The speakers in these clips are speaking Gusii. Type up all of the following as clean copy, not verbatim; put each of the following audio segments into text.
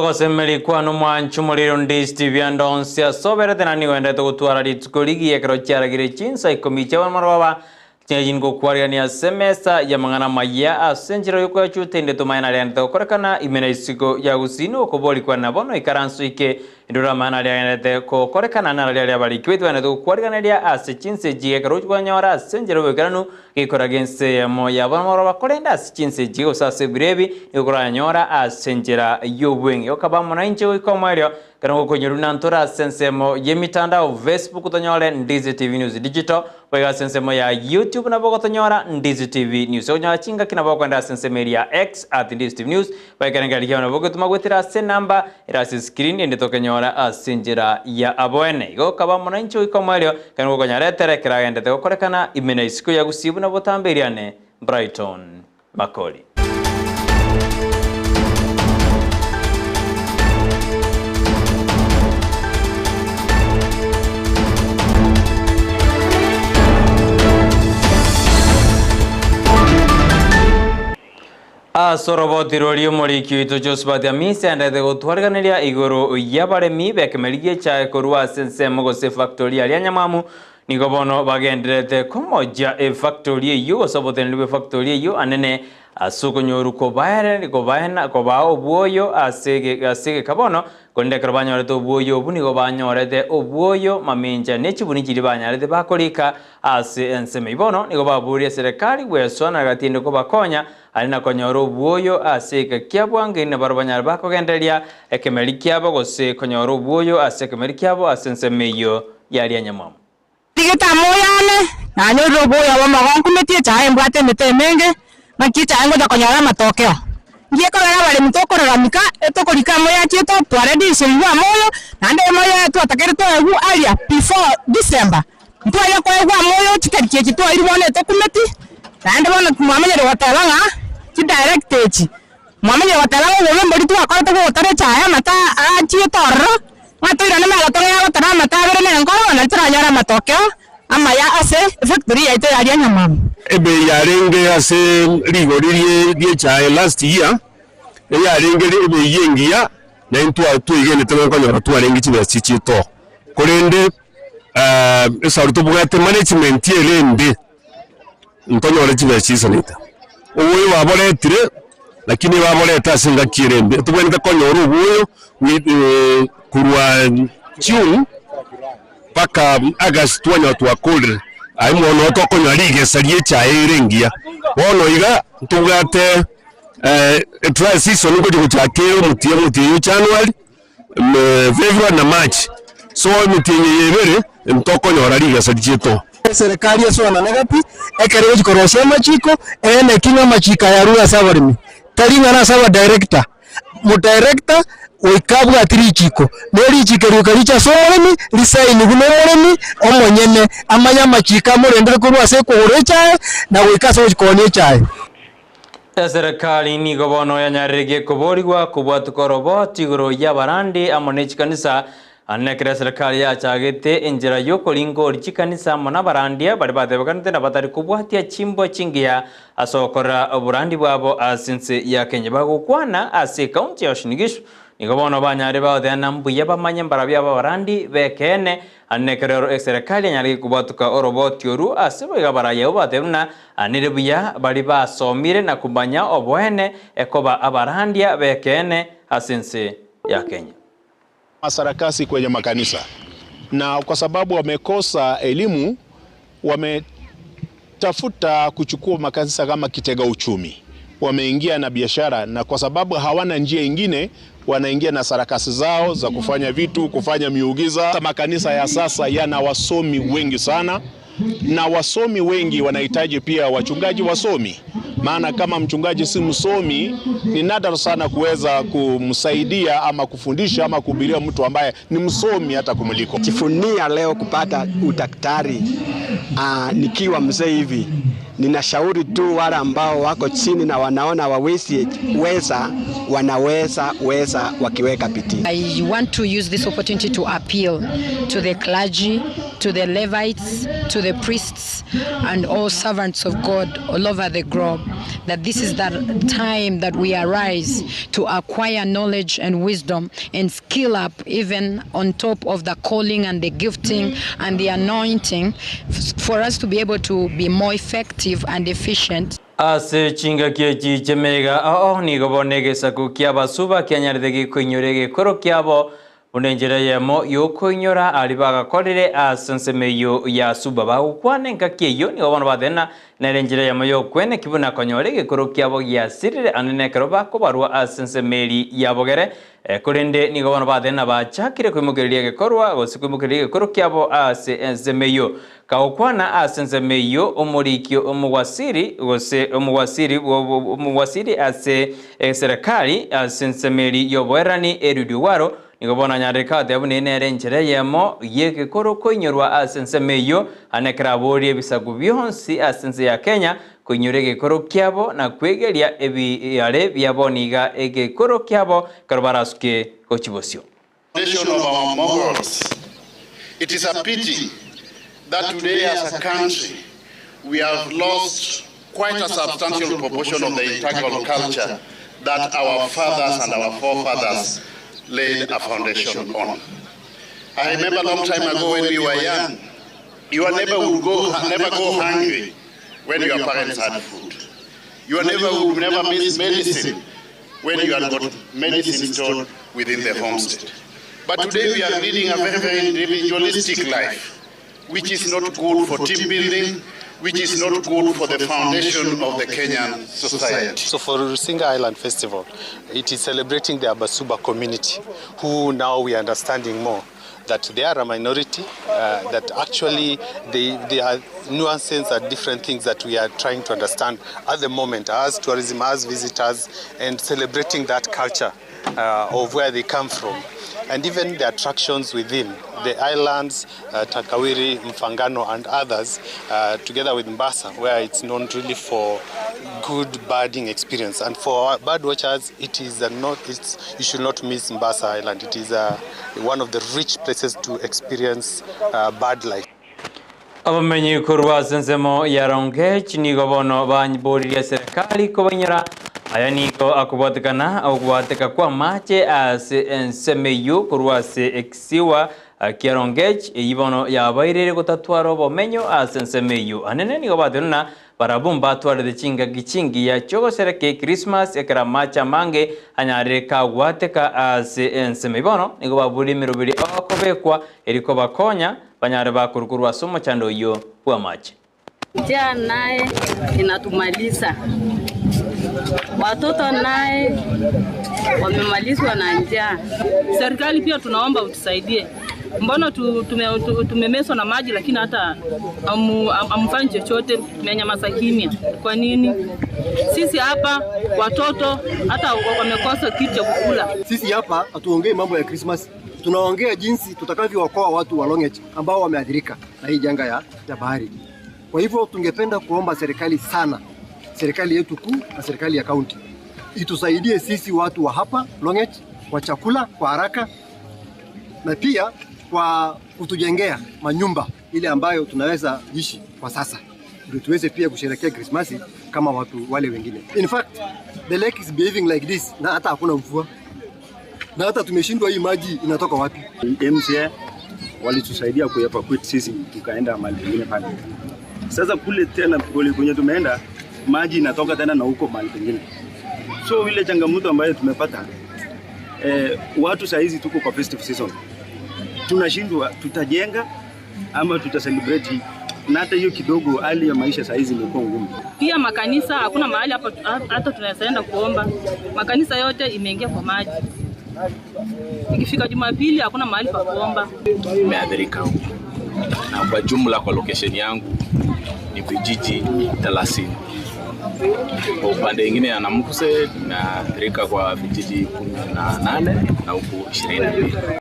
Ogosemeria kwane omwancho omorero Ndisi TV ande onsi ase oberete na nigo endete gotwara rituko rigiya ekero chiaragire chinsa ikomi chia marogoba Chinyachi ngokwarigania ase emesa y'amang'ana amaya ase enchera y'okoyachuta inde tomanye naria agenderete gokorekana ime na isiko ya gusii nokoboria kwane na bono ikaranso ike indore amang'ana aria agenderete gokorekana nararia aria abariki baito bagenderete gokwariganeria ase chinsa echi ekero ogochia kwanyora ase enchera y'oboikeranu gekoraga ense eyemo ya bono maroba korende ase chinsa echi gose ase ebiro ebi nigo koranyora ase enchera y'obweng'e okaba amo nainche goika omoerio Ekero ngokonyorwa na ntore ase ensemo y'emitandao Facebook tonyore Ndizi TV News Digital, boigo ase ensemo ya YouTube nabo ogotonyora Ndizi TV News. Okonyora chingaki nabo okoenda ase ensemo eria ya X at Ndizi TV News, boigo ekerengererio kiao nabo ogetoma goetera ase enamba ere ase escreen ende tokenyora ase enchera ya aboene. Igo kaba mono inche goika omoerio ekero ngokonyaretera ekeragendete gokorekana ime na isiko ya Gusii buna botambe eriane Brighton Makori. Ase oroboti roria omoriki oito Josephat Amisi aendete gotwariganeria igoro y'abaremi b'ekemeri gi'echae korwa ase ensemo gose efactori aria Nyamwamu Nigo bono bagendererete komochia efactori eyio gose oboteneneri bw'efactori eyio anene ase okonyoru kobaere kobaena kobaa obwoyo ase ege ase egeka bono, korende ekero banyorete obwoyo obwo nigo banyorete obwoyo mamincha ne chibuni chiria banyarete bakorika ase ensemo eyio. Bono nigo baboria eserekari gwesoana gati ende kobakonya aria na konyora obwoyo ase egeka kia bwango erinde barabwo banyare bakogendereria ekemeri kiabo gose konyora obwoyo ase ekemeri kiabo ase ensemo eyio. Yaria nyamwamu. Tigete amoyo ane, nanyorire oboyo bw'amagonko nkumeti echaye mbwate emete emenge, naki echaye ngocha konyora amatokeo. Ngiye ekogera abaremi tokororamika, etokorika amoyo achiete otware diseigwe amoyo, naende amoyo aya twatakeire toegwe aria before December, ntware koegwa amoyo chitariki echi twairwe bono etokumeti, naende bono mwamenyire goteba ng'a chidirector echi, mwamenyire goteba ng'a obobe mbori twakorete bwogotara echaye amata achiete ororo. Ng'a toirane magega tong'ee gotara amato abere na enkoro, na toranyore amatokeo amaya ase efactory yaito yaria nyamwamu. Ebei yarenge ase rigori ri'echae last year, eyarenge ebei engiya, na intwe twegenete ng'a nkonyora twarenge chibesa chichito. Korende esauri tobwate management ere embe, ntonyore chibesa chiisanete. Oboyo baboretire, lakini baborete ase engaki ere embe. Tobwenerete konyora oboyo korwa June mpaka August twanyora twakorire, aye mono noo tokonyora rigesa ria echae ere engiya. Bono iga ntobwate dry season ngochia gochaka ere omotienyi omotienyi o January, February na March. So emetienyi eye ebere ntokonyora rigesa riaito. Eserekari esoanane gati, ekero egochia korosia amachiko, eeneki ng'a amachiko aya arure ase abaremi, tari ng'a nase abadirector. Modirector goika abwati richiko, na erichiko eri goika riche ase omoremi, risaini buna omoremi omonyene, amanye amachiko amorendere korwa ase ekogora echae, na goika ase ogochia koonia echae. Eserekari nigo bono yanyareregie koborigwa kobwatuka oroboti igoro y'abarandi amo ne chikanisa, Ande ekero eserekari yachagete enchera y'okoringoria chikanisa amo nabarandia baria batebekanete na batari kobwatia chimbwa chingiya ase ogokorera oborandi bwabo ase ense ya Kenya bagokwana ase ekaunti ya Uasin Gishu nigo bono banyare bagotebana mbuya bamanye mbarabio aba abarandi bekeene ande nekero eserekari yanyarege kobwatuka oroboti oru ase boigo abarai abwo batebe buna nere buya baria basomire na komanya oboene ekoba abarandia bekeene ase ense ya Kenya. Masarakasi kwenye makanisa na kwa sababu wamekosa elimu wametafuta kuchukua makanisa kama kitega uchumi. Wameingia na biashara na kwa sababu hawana njia ingine wanaingia na sarakasi zao za kufanya vitu, kufanya miugiza. Makanisa ya sasa yana wasomi wengi sana na wasomi wengi wanahitaji pia wachungaji wasomi, maana kama mchungaji si msomi ni nadra sana kuweza kumsaidia ama kufundisha ama kuhubiria mtu ambaye ni msomi hata kumliko. Jivunia leo kupata udaktari nikiwa mzee hivi. Ninashauri tu wale ambao wako chini na wanaona hawawezi weza, wanaweza weza wakiweka bidii. I want to use this opportunity to appeal to the clergy. to the Levites, to the priests, and all servants of God all over the globe, that this is the time that we arise to acquire knowledge and wisdom and skill up even on top of the calling and the gifting and the anointing for us to be able to be more effective and efficient. Ase chingaki echi chi'emeyega ao nigo bono egesaku ki'abasuba kianyarete gekoinyora egekoro kiabo Buna enchera eyemo y'okoinyora aria bagakorire ase ensemo eyio ya Suba bagokwana engaki eyio, nigo bono bateba nere enchera eyemo y'okweneki buna konyora egekoro kiabo giasirire ande nekero bakobarwa ase ensemo eri ya bogere. Korende nigo bono bateba bachakire koimokereria egekorwa gose koimokereria egekoro kiabo ase ensemo eyio. Kagokwana ase ensemo eyio omoriki omogwasiri gose omogwasiri omogwasiri ase eserekari ase ensemo eri y'oboerani Eliud Owalo nigo bono anyarire goteba buna eye nere enchera eyemo y'egekoro koinyorwa ase ensemo eyio ane ekero aborie ebisaku bionsi ase ense ya Kenya koinyora egekoro kiabo na kwegeria ebiare biabo niga egekoro kiabo ekero barasuke gochia bosio. Foundation of our morals. It is a pity that today as a country we have lost quite a substantial proportion of the integral culture that our fathers and our forefathers laid a foundation on. I remember a long time ago when we were young, your neighbor would go, never go hungry when your parents had food. Your neighbor would never miss medicine when you had got medicine stored within the homestead. But today we are leading a very, very individualistic life, which is not good for team building, which is not good for the foundation of the Kenyan society. So for Rusinga Island Festival, it is celebrating the Abasuba community, who now we are understanding more that they are a minority, uh, that actually they, they are nuances and different things that we are trying to understand at the moment as tourism, as visitors, and celebrating that culture uh, of where they come from. And even the attractions within the islands, uh, Takawiri, Mfangano, and others, uh, together with Mbasa, where it's known really for good birding experience. And for bird watchers, it is a not, it's, you should not miss Mbasa Island. It is a, one of the rich places to experience uh, bird life. Abamenyi korwa ase ensemo ya Rongech nigo bono banyiboririe serikali kobainyora aya nigo akobwatekana ogwateka kw'amache ase ensemo eyio korwa ase ekisiwa kia Rongech eyio bono yabairire gotatwara obomenyo ase ensemo eyio anene nigo batebire buna Barabwo mbatwarete chingaki chingiya chi'ogoserekea Ekrismasi ekero amache amange anyarire kagwateka ase ensemo. Bono nigo baburie emeroberi okobekwa erio kobakonya banyare bakorwa korwa ase omochando oyio bw'amache. Njaa naye inatumaliza, watoto naye wamemalizwa na njaa. Serikali pia tunaomba utusaidie, mbona tumemeswa na maji lakini hata amfanyi chochote, tumenyamaza kimya. Kwa nini? Sisi hapa watoto hata wamekosa kitu cha kukula. Sisi hapa hatuongei mambo ya Christmas, tunaongea jinsi tutakavyookoa watu wa Longech ambao wameathirika na hii janga ya, ya bahari. Kwa hivyo tungependa kuomba serikali sana, serikali yetu kuu na serikali ya kaunti itusaidie sisi watu wa hapa Longech kwa chakula kwa haraka na pia kwa kutujengea manyumba ile ambayo tunaweza ishi kwa sasa, ndio tuweze pia kusherehekea Krismasi kama watu wale wengine. In fact, the lake is behaving like this na hata hakuna mvua na hata tumeshindwa hii maji inatoka wapi? MCA walitusaidia kuevacuate sisi tukaenda mahali pengine pale. Sasa kule tena kule kwenye tumeenda maji inatoka tena na huko mahali pengine. So ile changamoto ambayo tumepata eh, watu saa hizi tuko kwa festive season, tunashindwa tutajenga ama tuta celebrate na hata hiyo kidogo, hali ya maisha saa hizi imekuwa ngumu. Pia makanisa hakuna mahali hapa hata tunaweza enda kuomba, makanisa yote imeingia kwa maji. Ikifika Jumapili hakuna mahali pa kuomba. Imeathirika na kwa jumla kwa location yangu ni vijiji 30. Kwa upande mwingine ya Namukuse imeathirika kwa vijiji 18 na huku 22.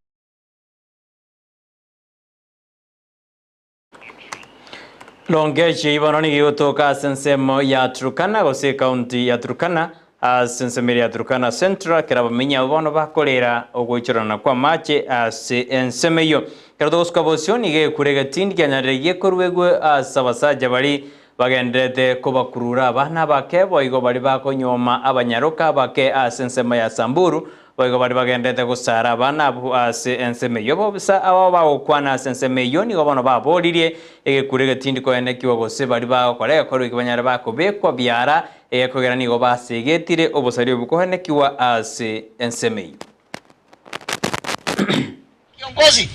Longechi bono nigo egotoka ase ensemo ya Turkana gose ekaunti ya Turkana. Ase ensemo eria ya Turkana Central, ekero abamenyi abwo bono bakorera ogoichorana kw'amache ase ensemo eyio. Ekero togosuka bosio, nigo egekuro egetindi kianyarire gekoruegwe ase abasacha baria bagendererete kobakurura abana abake, boigo baria bakonyuoma abanyaroka abake ase ensemo ya Samburu, Boigo baria bagenderete gosara abana abwo ase ensemo eyio bobisa, abao bagokwana ase ensemo eyio nigo bono baboririe egekuro egetindi koenekigwa gose baria bagokora egekorwa eke banyare bakobekwa biara, egekogera nigo basegetire obosaria obwo koenekigwa ase ensemo eyio. Kiongozi,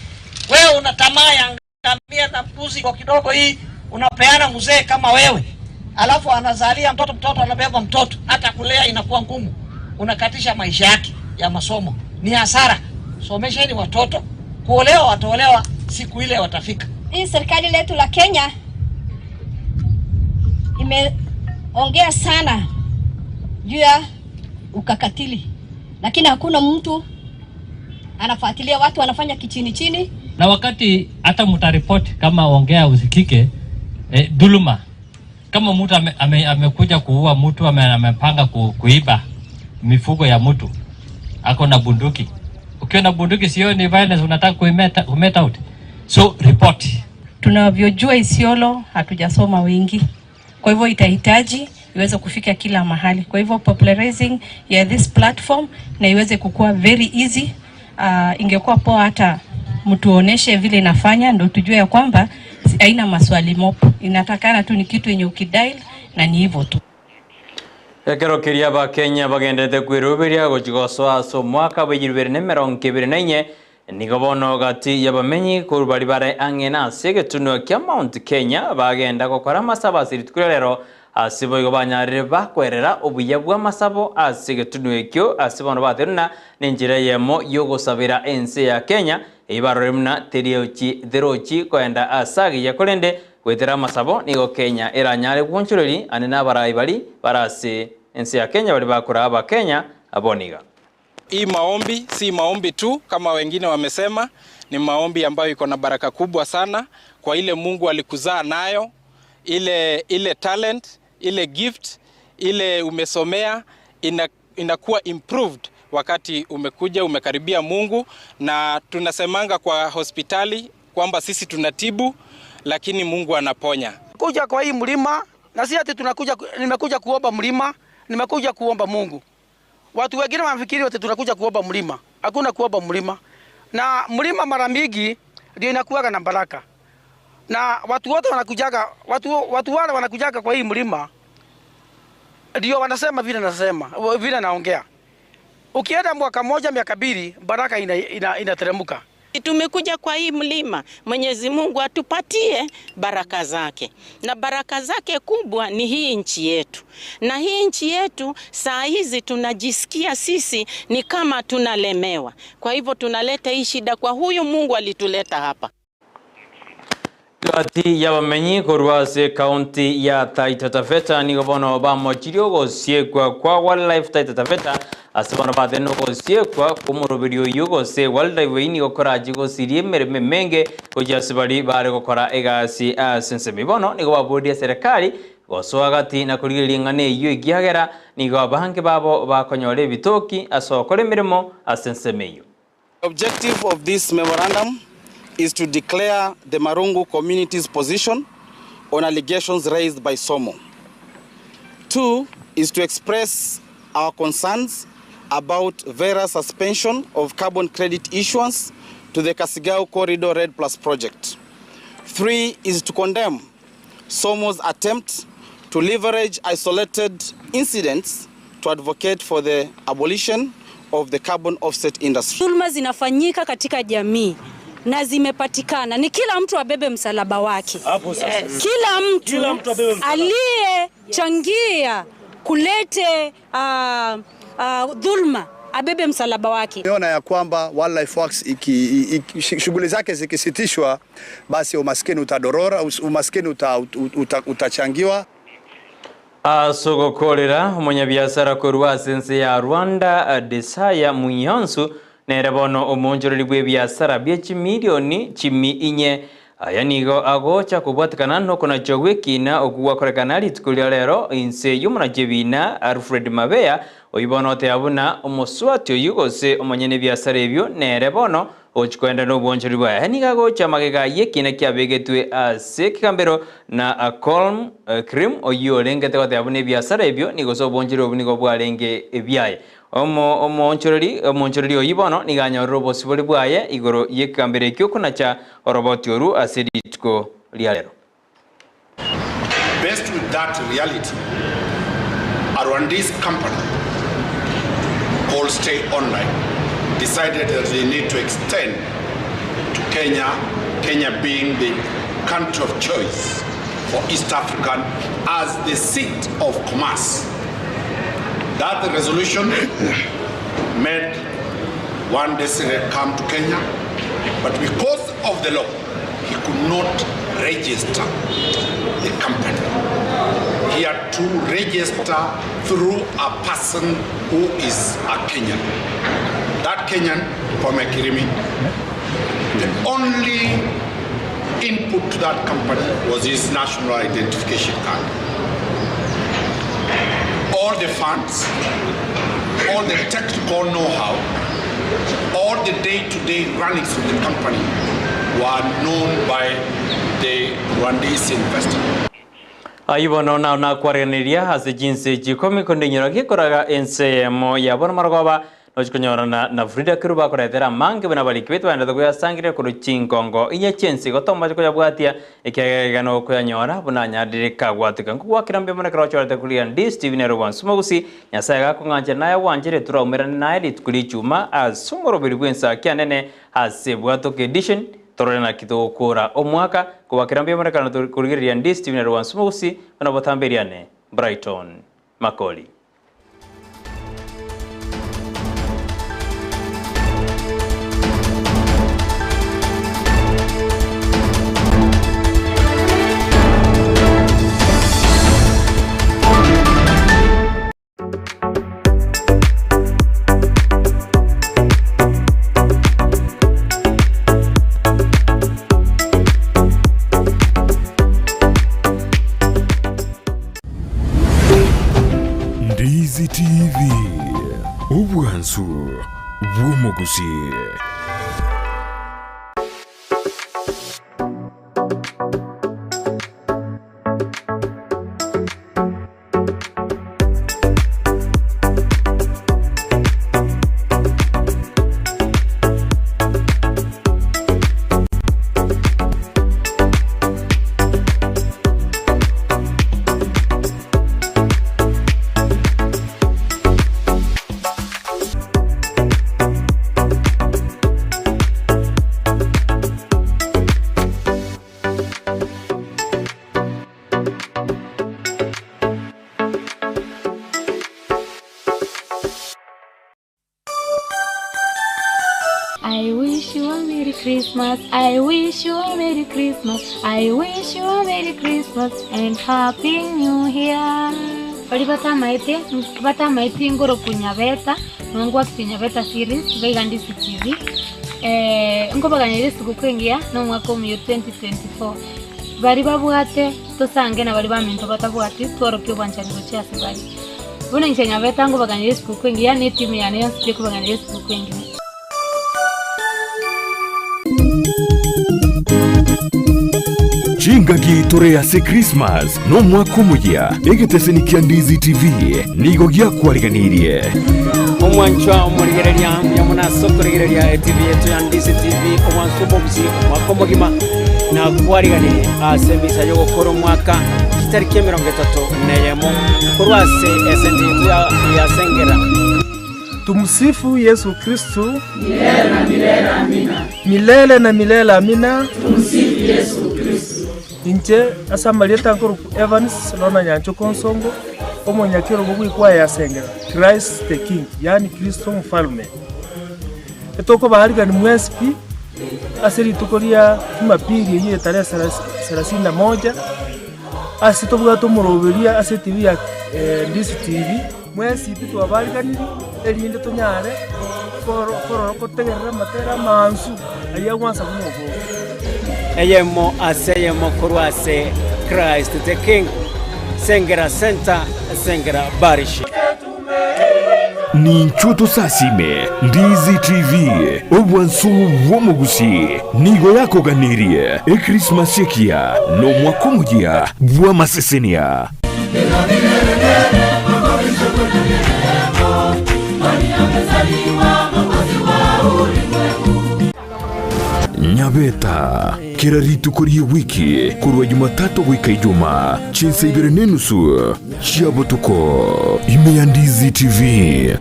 wewe una tamaa ya ngamia na mbuzi kwa kidogo hii unapeana mzee kama wewe, alafu anazalia mtoto, mtoto anabeba mtoto, hata kulea inakuwa ngumu, unakatisha maisha yake ya masomo, ni hasara. Somesheni watoto, kuolewa wataolewa siku ile watafika. Hii serikali letu la Kenya imeongea sana juu ya ukakatili, lakini hakuna mtu anafuatilia watu wanafanya kichini chini. Na wakati hata mtaripoti kama ongea usikike, eh, dhuluma kama mtu ame, ame, amekuja kuua mtu ame, amepanga ku, kuiba mifugo ya mtu ako na bunduki. Ukiwa na bunduki sio ni violence unataka kuimeta, kumeta out. So report. Tunavyojua Isiolo hatujasoma wengi, kwa hivyo itahitaji iweze kufika kila mahali. Kwa hivyo popularizing ya this platform na iweze kukua very easy. Ingekuwa poa hata mtuoneshe vile inafanya, ndo tujue ya kwamba haina maswali mop, inatakana tu ni kitu yenye ukidial na ni hivyo tu. Ekero keria Abakenya bagenderete kweroberia gochia gosoa ase omwaka bw'eirubere na emerongo ebere na inye, Nigo bono gati y'abamenyi korwa baria bare ang'e nase egetunwa kia Mount Kenya bagenda gokora amasabo ase rituko ria rero, ase boigo banyarire bakwerera obuya bw'amasabo ase egetunwa ekio ase bono baterwe buna nenchera eyemo y'ogosabera ense ya Kenya eyio barorire buna teriochi terochi koenda ase agiya korende goetera amasabo nigo Kenya eranyare gwonchoreri ande nabarai baria bare ase ense ya Kenya baria bakoraa abakenya aboniga. Hii maombi si maombi tu kama wengine wamesema, ni maombi ambayo iko na baraka kubwa sana kwa ile Mungu alikuzaa nayo, ile ile talent, ile gift, ile umesomea ina, inakuwa improved wakati umekuja umekaribia Mungu, na tunasemanga kwa hospitali kwamba sisi tunatibu lakini Mungu anaponya. Kuja kwa hii mlima na si ati tunakuja, nimekuja kuomba mlima, nimekuja kuomba Mungu. Watu wengine wanafikiri wote tunakuja kuomba mlima. Hakuna kuomba mlima. Na mlima mara mingi ndio inakuwaga na baraka. Na watu wote wanakujaga, watu, watu wale wanakujaga kwa hii mlima ndio wanasema vile nasema, vile naongea. Ukienda mwaka moja miaka mbili, baraka inateremka. Ina, ina Tumekuja kwa hii mlima, Mwenyezi Mungu atupatie baraka zake, na baraka zake kubwa ni hii nchi yetu. Na hii nchi yetu saa hizi tunajisikia sisi ni kama tunalemewa, kwa hivyo tunaleta hii shida kwa huyu Mungu alituleta hapa. Gati y'abamenyi korwa ase ekaunti ya Taita Taveta nigo bono bamochirie ogosiekwa kwa Wildlife Taita Taveta ase bono batenene ogosiekwa kw'omoroberi oyio gose Wildlife eyio nigo korachie gosiria emeremo emenge gochia ase baria bare gokora egasi ase ensemo. Bono nigo baboririe eserekari gosoa gati na korigereria eng'ana eyio ekiagera nigo abange babo bakonyora ebitoki ase ogokora emeremo ase ensemo eyio. The objective of this memorandum is to declare the Marungu community's position on allegations raised by Somo. 2 is to express our concerns about Vera suspension of carbon credit issuance to the Kasigau Corridor Red Plus project. 3 is to condemn Somo's attempt to leverage isolated incidents to advocate for the abolition of the carbon offset industry. Dhulma zinafanyika katika jamii na zimepatikana, ni kila mtu abebe msalaba wake. Hapo sasa. Yes. Kila mtu, Kila mtu abebe msalaba. aliyechangia kulete dhulma abebe msalaba wake. Niona ya kwamba Wildlife Works shughuli zake zikisitishwa, basi umaskini utadorora, umaskini utachangiwa. Ase ogokorera omonyabiasara korwa ase ense ya Rwanda Desire Munyonsu nere bono omoonchoreri bw'ebiasara bie chimilioni chimi inye. Aya nigo agocha kobwatekana nokonachwa gw'ekiina okwo gwakorekana rituko ria rero inse y'omonachi ebiina Alfred Mabeya, oyio bono oteba buna omosubati oyio gose omonyene ebiasara ebio nere bono ogochia koenda nobwanchori bwaye. Aya nigo agocha magega y'ekiina kiabegetwe ase ekegambero na Colm Cream oyio orengete goteba buna ebiasara ebio nigo gose obwanchori obwo nigo bwarenge ebiaye. Omo, omoonchoreri, omoonchoreri oyio bono nigo anyorire obosibore bwaye igoro y'ekegambero ekio konacha oroboti oru ase rituko ria rero. Based with that reality, a Rwandese company called Stay Online decided that they need to extend to Kenya, Kenya being the country of choice for East African as the seat of commerce. That resolution made one Desire come to Kenya, but because of the law, he could not register the company. He had to register through a person who is a Kenyan. That Kenyan, Kwame Kirimi, the only input to that company was his national identification card. All the funds, all the technical know-how, all the day-to-day runnings of the company were known by the Rwandese investor. Ayio bono nao nakwareganiria ase chinse chikomi kondinyora gekoraga ense eyemo ya bono marogoba Nochia konyorana na Frida Kerubo akoretera amange buna abariki baito baenderete koyasangereria korwa chinkongo inye chi'ense igo tomoche koyabwatia, ekiagera iga nokoyanyora buna anyarire kagwateka. Nkogwakera mbuya mono ekero ochorete korigia Ndisi TV nere obwansu mogusi. Nyasae gakong'anchera naye agwanchire toraumerane naye rituko ri'echuma ase omoroberi bw'ensaki anene ase Bwatoka Edition torore naki togokora omwaka. Nkogwakera mbuya mono ekero korigereria Ndisi TV nere obwansu mogusi buna botambe riane Brighton Makori. Ndizi TV, obwansu bw'omogusii. I wish you a Merry Christmas. I wish you a Merry Christmas. I wish you a Merry Christmas and Happy New Year. Baria batamaete batamaeti ngoroku Nyabeta, nongwakire Nyabeta series, iga Ndisi TV. Eh, nkobaganyeria esiguku engiya na omwaka omuya 2024. Baria babwate tosange na baria baminto batabwati tworokie obwanchani gochia ase bare. Bono inche Nyabeta nkobaganyeria esiguku engiya na etimu yane yonsi tekobaganyeria esiguku engiya. Chingaki tore ase Christmas na omwaka omoyia, egeteseni kia Ndizi TV nigo giakwariganirie. Omwanchwa omorigereria mbuya mono ase okorigereria etv yetu ya Ndizi TV omwansu omogusi omwaka omogima nakwariganirie ase emisa yogokora omwaka chitariki 31 korwa ase esente yetu ya ya Sengera. Tumsifu Yesu Kristu. Milele na milele amina. Milele na milele amina. Tumsifu Yesu Kristu. Inche ase amarieta nkorokwa Evans Lona Nyanchoka Onsongo, omonyakerogo bw'ekwaya ya Sengera, Christ the King, yaani Kristo Omofalme. Etokobaarigani mwensi pi ase rituko ria Jumapili eyio etarehe sarasini na moja, ase tobwate omoroberio ase etibi ya Ndisi TV, mwensi pi twabariganirie erinde tonyare. Korora okotegerera amatera amansu ayio agwansa buna oboke. Eyemo ase eyemo korwa ase Christ the King, Sengera Center, Sengera Parish. Ninchwo tosasime Ndizi TV, obwansu bw'omogusi nigo yakoganirie Ekrismasi ekiya na omwaka omoyia bw'amasesenia. Nyabeta, kera rituko ri'ewiki korwa Jumatatu goika Ijumaa, chinsa ibere nenusu chia botuko, ime ya Ndizi TV.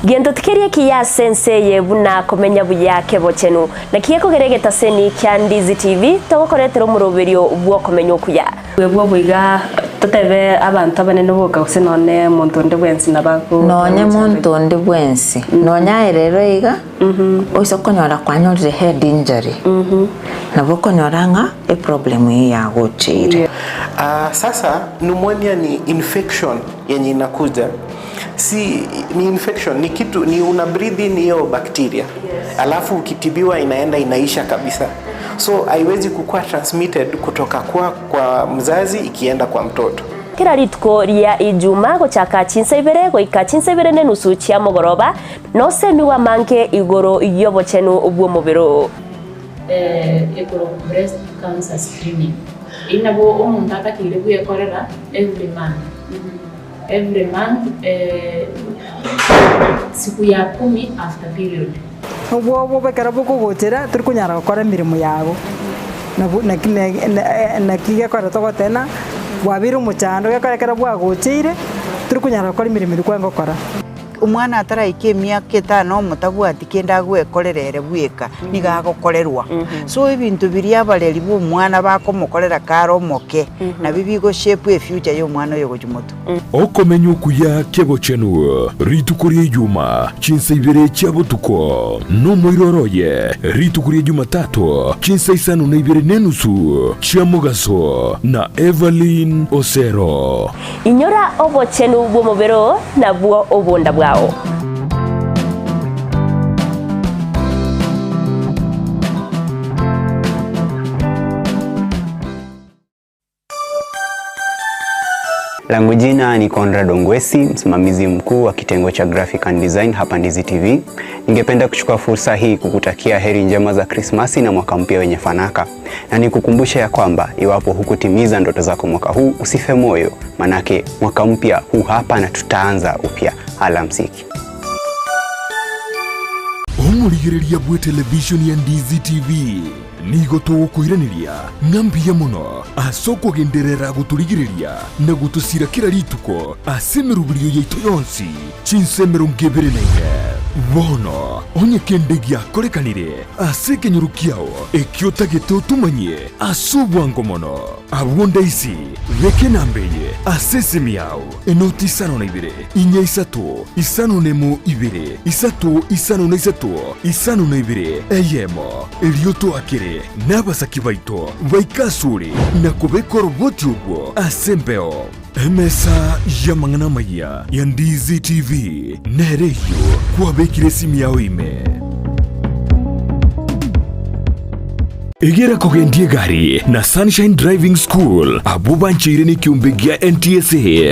Gento tikeri ekiya ase ense eye buna komenya buya kebochenu. Naki gekogera egetaseni kia Ndizi TV togokoretera omoroberio bw'okomenya okuya. Bwebwo boiga totebe abanto abanene boka gose nonye monto onde bwensi nabo ago Nonye monto onde bwensi, nonye aye rero iga, oise okonyora kwanyorire head injury, nabo okonyora ng'a eproblem eyio yagocheire. Sasa pneumonia ni infection yenye inakuja si ni infection ni kitu ni una breathe in hiyo bacteria alafu ukitibiwa inaenda inaisha kabisa so haiwezi kukua transmitted kutoka kwa, kwa mzazi ikienda kwa mtoto Kera rituko ria Ijuma gochaka chinsa ibere goika chinsa ibere nenusu chia mogoroba, nosemigwe amange igoro y'obochenu bw'omobere oo. Ekorokwa breast cancer screening. Eyio nabo omonto atakeire bwekorera every month. Every month siku ya kumi after period. Obwoba ekero bokogochera tori konyara gokora emeremo yago, nabo naki naki gekogera togoteba ng'a bwabeire omochando gekogera ekero bwagocheire tori konyara gokora emeremo eria kwarenge gokora. Omwana ataraika emiaka etano omotabwati kende agwekorera ere bweka, nigo agokorerwa. So ebinto biria abareri ba omwana bakomokorera kare omoke, nabio bigo shape efuture ya omwana oyo gochia motwe. Okomenya okuya kebochenu rituko ria Ijuma chinsa ibere chia botuko, nomoiroro oye rituko ria Jumatatu chinsa isano na ibere nenusu chia mogaso na Evelyn Osero. Inyora obochenu bw'omobere oo, nabwo obonda bwao. Langu jina ni Conrad Ongwesi, msimamizi mkuu wa kitengo cha Graphic and Design hapa Ndizi TV. Ningependa kuchukua fursa hii kukutakia heri njema za Krismasi na mwaka mpya wenye fanaka, na nikukumbushe ya kwamba iwapo hukutimiza ndoto zako mwaka huu, usife moyo, manake mwaka mpya huu hapa na tutaanza upya. Alamsiki. Omorigereria bwe televishoni ya Ndizi TV nigo togokoiraneria ng'a mbuya mono ase okogenderera gotorigereria na gotosira kera rituko ase emeroberio yaito yonsi chinsa 24. Bono onye kende giakorekanire ase ekenyoro kiao ekio otagete otomanyie ase obwango mono, abwo ndaisi beka enamba eye ase esimi yao, enoti 52 inya isato 51 2 3 53 52 eyemo, erio toakere nabasaki baito baike asore na kobeka oroboti orwo ase embeo. Emesa y'amang'ana amayia ya Ndizi TV nere eyio kwabekire esimi yao ime. Egera kogendia egari na Sunshine Driving School, abwo bancheire nekiombe gia NTSA.